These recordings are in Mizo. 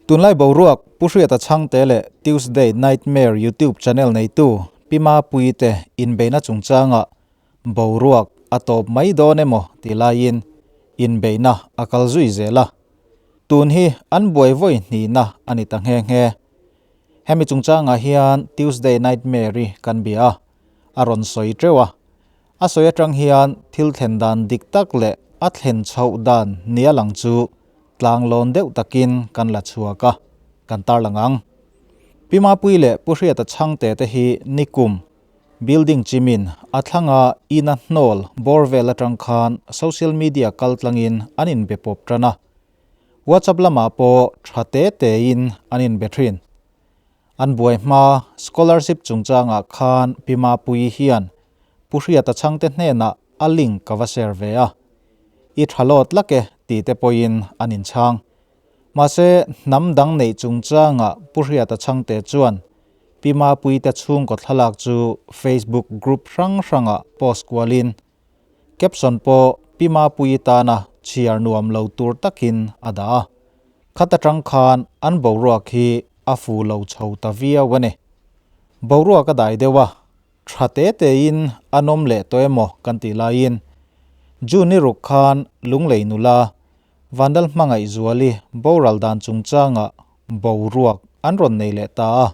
Tunlai boruak Pu Hriata Chhangte leh Tuesday Nightmare YouTube channel neitu Pi Mapuii te inbeihna chungchangah boruak a tawp mai dawn emaw ti laiin inbeihna a kal zui zel a. Tun hi an buai vawi hnihna a ni ta nghe nghe. Hemi chungchangah hian Tuesday Nightmare-i kan bia a, a rawn sawi teuh a. A sawi atang hian thil thlen dan dik tak leh a thlen chhoh dan nia lang chu tlanglawn deuh takin kan la chhuak a, kan tarlang ang. Pi Mapuii leh Pu Hriata Chhangte te hi nikum building chimin a thlanga ina hnawl bawr vel atang khan social media kaltlangin an inbe pawp tan a. WhatsApp lamah pawh tha te tein an inbe thin. An buai hma scholarship chungchangah khan Pi Mapuii hian Pu Hriata Chhangte hnenah a link ka va share ve a, I tha lawt lak e tih te pawhin an inchhang. Mahse, hnam dang neih chungchangah Pu Hriata Chhangte chuan Pi Mapuii te chhungkaw thlalak chu Facebook group hrang hrangah post kualin Caption pawh Pi Mapuii tana chhiar nuam lo tur takin a dah a. Khat atang khan an boruak hi a fu lo chho ta viau a ni. Boruak a dai deuh a, tha te tein a nawm leh tawh emaw kan tih laiin June i ruk khan Lunglei nula Vandal Hmangaihzuali boral dan chungchangah boruak an rawn nei leh ta a.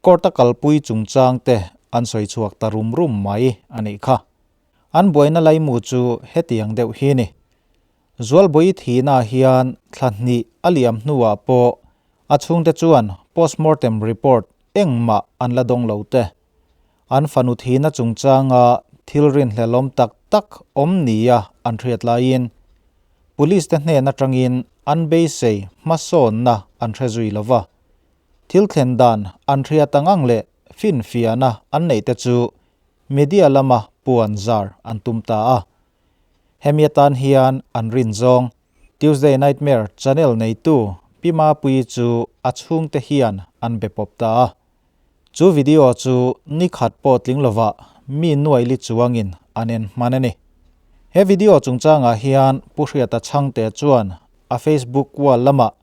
Court a kalpui chungchang te an sawi chhuak ta rum rum mai a nih kha. An buaina laimu chu hetiang deuh hi ni. Zualbawi thihna hian thla hnih a liam hnuah pawh a chhungte chuan postmortem report engmah an la dawng lo te. An fanu thihna chungchanga thil rinhlelawm tak tak awm nia an hriat laiin Police te hnen atangin an beisei hmasawnna an hre zui lova. Thil thlen dan an hriat ang ang leh finfiahna an neih te chu media lama puan zar an tum ta a. Hemi atan hian an rin zawng Tuesday Nightmare channel neitu Pi Mapuii chu a chhungte hian an be pawp ta a. Chu video chu ni khat pawh tling lovah mi nuaili chuangin an en hman a ni. He video chungchangah hian Pu Hriata Chhangte chuan a Facebook wall lamah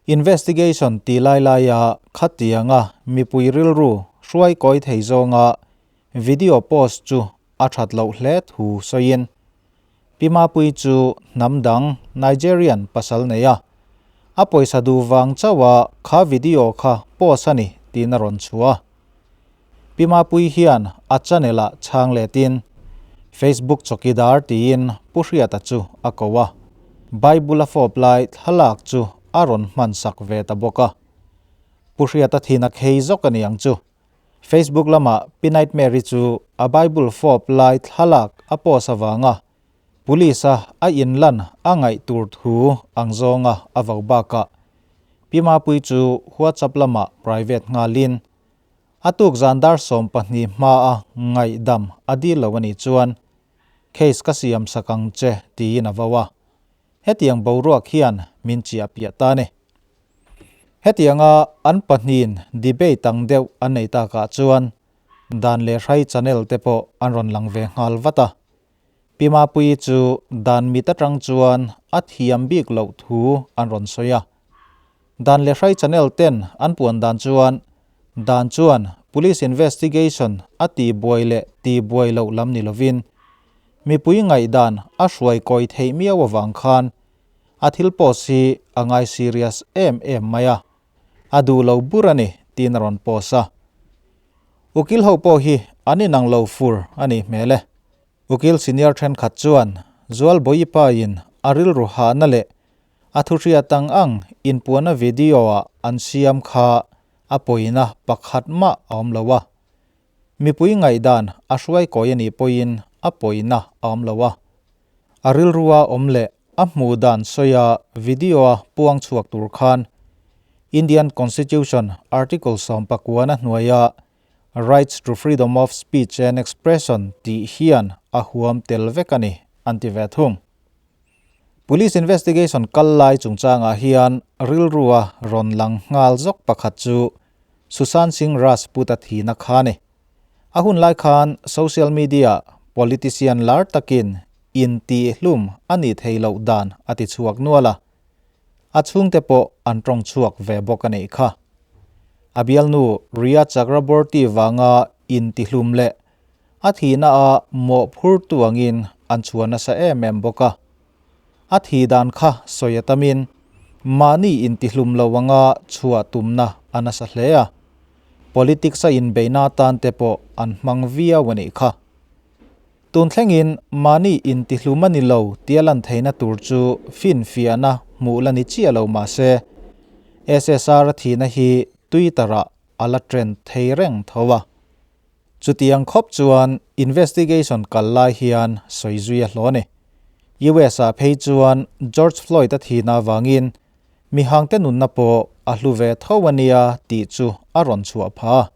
Investigation ti lai laia khatianga mipui rilru hruai kawi thei zawnga video post chu a that loh hle thu sawiin Pi Mapuii chu hnam dang Nigerian pasal nei a, a pawisa duh vang chauha kha video kha post a ni tiin a rawn chhuah a. Pi Mapuii hian a channel ah chhang letin Facebook chawkidar tiin Pu Hriata chu a ko a, Bible a fawp lai thlalak chu a rawn hman sak ve ta bawk a. Pu Hriata thin a khei zawk a ni ang chu. Facebook lamah Pi Nightmare-i chu a Bible fawp lai thlalak a post avanga Police a a inlan a ngaih tur thu ang zawnga a vo bakah Pi Mapuii chu WhatsApp lamah private nghalin A tuk zan dar 12 hmaa ngaihdam a dil lo a nih chuan case ka siam sak ang che tiin a vo a. Hetiang boruak hian min chiah piah ta a ni. Hetianga an pahnihin debate ang deuh an nei takah chuan dan leh hrai channel te pawh an rawn lang ve nghal vat a. Pi Mapuii chu dan mit atang chuan a thiam bik loh thu an rawn sawi a. Dan leh hrai channel ten an puan dan chuan dan chuan police investigation a tih buai leh tih buai loh lam ni lovin mipui ngaihdan a hruai kawi theih miau avang khan a thil post hi a ngai serious em em mai a, a duh lo bur a ni tiin a rawn post a. Ukil ho pawh hi an inang lo fur a nih hmel e. Ukil senior thenkhat chuan Zualbawi pain a rilru hahna leh A thuhriat ang ang inpuahna video-ah an siam kha a pawina pakhat mah a awm lo a. Mipui ngaihdan a hruai kawi a nih pawhin a pawina a awm lo a. A rilrua awm leh a hmuh dan sawia video-a puang chhuak tur khan Indian Constitution Article 19 hnuaia Rights to Freedom of Speech and Expression tih hian a huam tel vek a ni, an ti ve thung. Police investigation kal lai chungchangah hian rilrua rawn lang nghal zawk pakhat chu Sushant Singh Rajput a thihna kha a ni. A hun lai khan social media politician lar takin intihhlum a nih theih loh dan a ti chhuak nual a. A chhungte pawh an tawng chhuak ve bawk a nih kha. A bialnu Rhea Chakraborty vanga intihlum leh a thihna a mawhphurtu angin an chhuah nasa em em bawk a. A thih dan kha sawi a tamin mahni intihlum lo anga chhuah tumna a nasa hle a. Politics a inbeihna atan te pawh an hmang viau a nih kha. Tun thlengin mahni intihlum a ni lo tia lan theihna tur chu finfiahna hmuh la ni chiah lo mah se, SSR a thihna hi Twitter-ah a la trend thei reng tho a. Chutiang khawp chuan investigation kal lai hian sawi zui a hlawh a ni. US-ah phei chuan George Floyd a thihna avangin mihangte nunna pawh a hlu ve tho a nia tih chu a rawn chhuah phah a.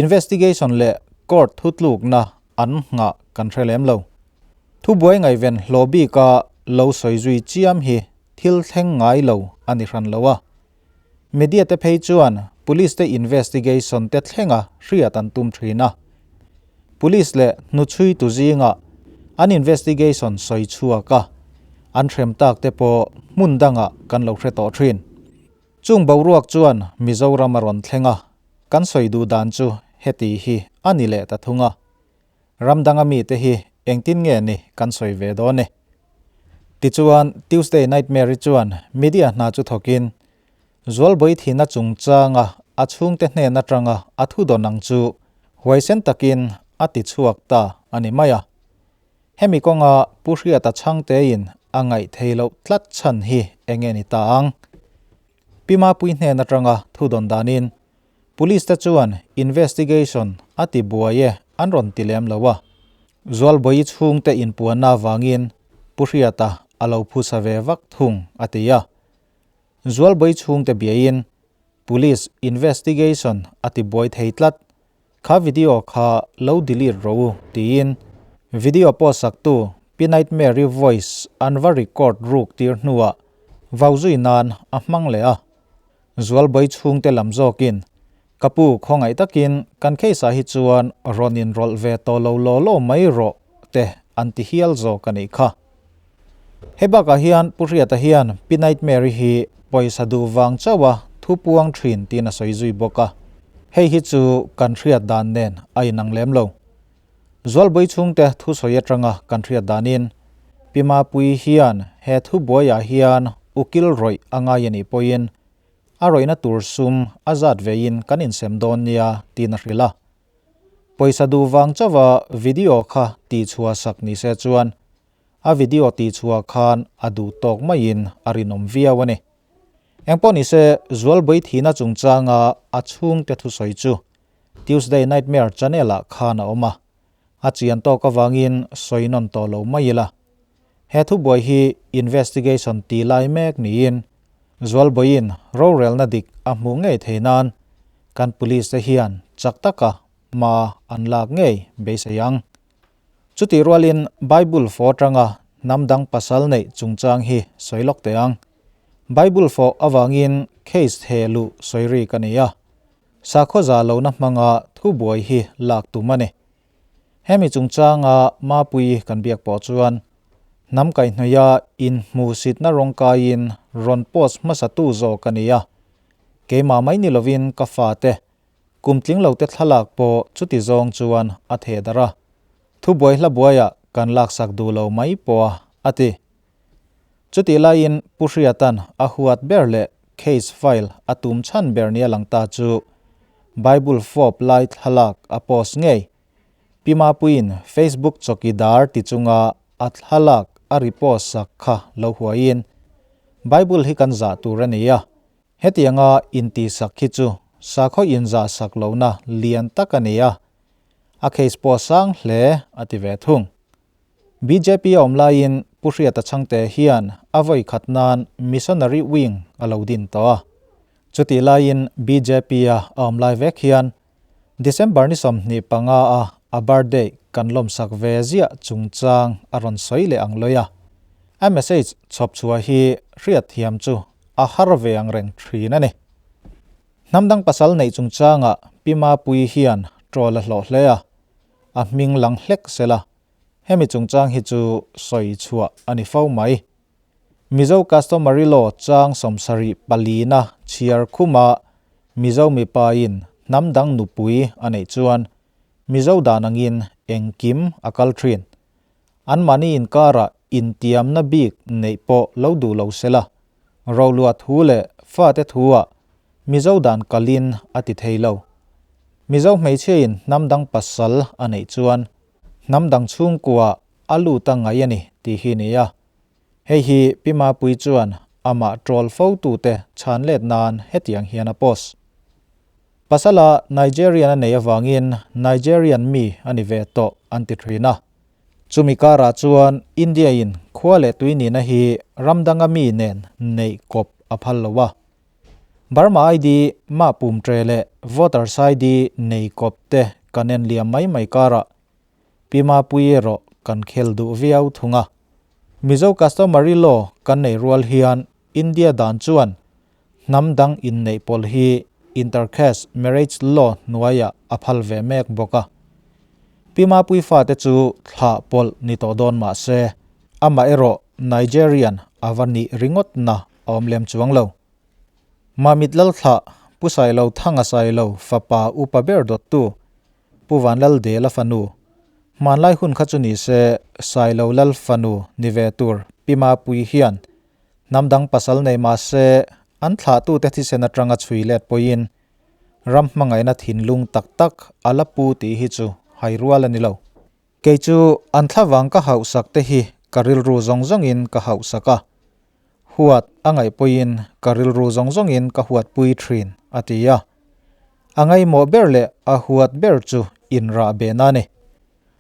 Investigation leh court thutlukna an nghah kan hre lem lo. Thubuai ngaihven hlawh bika lo sawi zui chiam hi thil thleng ngai lo a ni hran lo a. Media te phei chuan police te investigation te thlenga hriat an tum thin a. Police leh hnuchhuitu zingah an investigation sawi chhuak a, an hrem tak te pawh hmun dangah kan lo hre tawh thin. Chung boruak chuan Mizoram a rawn thleng a, kan sawi duh dan chu heti hi a ni leh ta thung a. Ram danga mite hi engtin nge ni kan sawi ve dawn e? Tichuan, Tuesday Nightmare-i chuan media hna chu thawkin, Zualbawi thihna chungchanga a chhungte hnen atanga a thu dawn ang chu huaisen takin a ti chhuak ta a ni mai a. Hemi kawnga Pu Hriata chhangtein a ngaih thei loh tlat chhan hi enge ni ta ang? Pi Mapui hnen atanga thu dawn danin Police te chuan investigation a ti buai e an rawn ti lem lo a. Zualbawi chhungte inpuanna avangin Pu Hriata a lo phusa ve vak thung a ti a. Zualbawi chhungte biain Police investigation a ti buai thei tlat. Kha video kha lo delete rawh u tiin video pawh saktu Pi Nightmare-i voice an va record ruk tir hnuah vau zui nan a hmang leh a. Zualbawi chhungte lam zawkin, Ka pu, khawngaih takin kan case ah hi chuan rawn inrawlh ve tawh lo law law mai rawh te an ti hial zawk a nih kha. Hei bakah hian Pu Hriata hian Pi Nightmare-i hi pawisa duh vang chauha thu puang thin tiin a sawi zui bawk a, hei hi chu kan hriat dan nen a inang lem lo. Zualbawi chhungte thusawi atanga kan hriat danin Pi Mapuii hian he thubuaiah hian ukil rawih a ngai a nih pawhin a rawihna tur sum a zat veiin kan insem dawn nia tiin a hrilh a. Pawisa duh vang chauha video kha tihchhuah sak ni se chuan a video tihchhuah khan a duh tawk maiin a rinawm viau a ni. Engpawh nise Zualbawi thihna chungchanga a chhungte thusawi chu Tuesday Nightmare channel ah khan a awm a, a chian tawk avangin sawi nawn tawh lo mai ila. He thubuai hi investigation ti lai mek niin Zualbawiin rorelna dik a hmuh ngei thei nan kan police te hian chak taka hma an lak ngei beisei ang. Chutih rualin Bible fawh atanga hnam dang pasal neih chungchang hi sawi lawk teh ang. Bible fawh avangin case theh luh sawi ri ka nei a. Sakhaw za lohna hmanga thubuai hi lak tum a ni. Hemi chungchanga Mapui kan biak pawh chuan hnam kaihhnawih-a inhmuhsitna rawngkaiin rawn post hmasatu zawk a ni a. Keimah mai ni lovin ka fate Kum tling lote thlalak pawh chuti zawng chuan a theh darh a, thubuai hla buaiah kan laksak duh lo mai pawh a, a ti. Chutih laiin Pu Hriata'n a huat ber leh case file a tum chhan ber nia lang ta chu Bible fawp lai thlalak a post ngei. Pi Mapuiin Facebook chawkidar ti chunga a thlalak a repost sak kha lo huaiin, Bible hi kan zah tur a ni a, Hetianga intihsak hi chu sakhaw inzahsak lohna lian tak a ni a, a case pawh a sang hle a ti ve thung. Bjp a awm laiin Pu Hriata Chhangte hian a vawi khat nan Missionary Wing a lo din tawh a. Chutih laiin bjp a a awm lai vek hian December ni 25 a a birthday kan lawmsak ve ziah chungchang a rawn sawi leh ang lawi a. A message chhawp chhuah hi hriatthiam chu a har ve ang reng thin a ni. Hnam dang pasal neih chungchangah Pi Mapuii hian troll a hlawh hle a, a hming lang hlek sela hemi chungchang hi chu sawi chhuah a ni fo mai. Mizo Customary Law chang 74 na chhiar khuma Mizo mipain hnam dang nupui a neih chuan Mizo dan angin engkim a kal thin. Anmahni inkara intiamna bik neih pawh lo duh lo sela, Roluah thu leh fate thuah Mizo dan kalin a ti thei lo. Mizo hmeichhiain hnam dang pasal a neih chuan hnam dang chhungkua a lut a ngai a ni tih hi ni a. Hei hi Pi Mapui chuan amah troll fo tute chhan let nan hetiang hian a post. Pasala Nigerian a neih avangin Nigerian mi a ni ve tawh an ti thin a. Chumi karah chuan India-in khua leh tui nihna hi ram danga mi nen neih kawp a phal lo a. Burma ID mah pum tre leh Voters ID nei kawp te kan en liam mai mai karah Pi Mapuii erawh kan khel duh viau thung a. Mizo Customary Law kan nei rual hian India dan chuan hnam dang inneih pawl hi Intercaste Marriage Law hnuaiah a phal ve mek bawk a. Pi Mapuii fate chu thlah pawlh ni tawh dawn mah se, amah erawh Nigerian a va nih ringawtna a awm lem chuang lo. Mamit Lalthlah, Pu Sailo Thanga Sailo fapa upa ber dawttu, Pu Vanlaldela fanu, hmanlai hun kha chu ni se Sailo Lal fanu ni ve tur Pi Mapuii hian hnam dang pasal nei mah se an thlahtute thisen atanga chhui let pawhin ram hmangaihna thinlung tak tak a la pu tih hi chu hai rual a ni lo. Kei chu an thlavang ka hauhsak te hi ka rilru zawng zawngin ka hauhsak a, huat a ngaih pawhin ka rilru zawng zawngin ka huatpui thin, a ti a. A ngaihmawh ber leh a huat ber chu inrah behna a ni.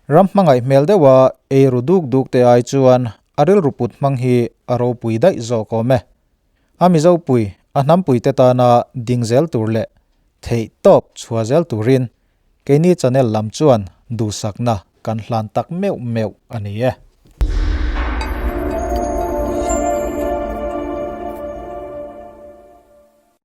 Ram hmangaih hmel deuha ei ru duk duk te ai chuan a rilru put hmang hi a ropui daih zawk awm e. A Mizopui, a hnampuite tana ding zel tur leh theih tawp chhuah zel turin keini channel lam chuan duhsakna kan hlan tak meuh meuh a ni e.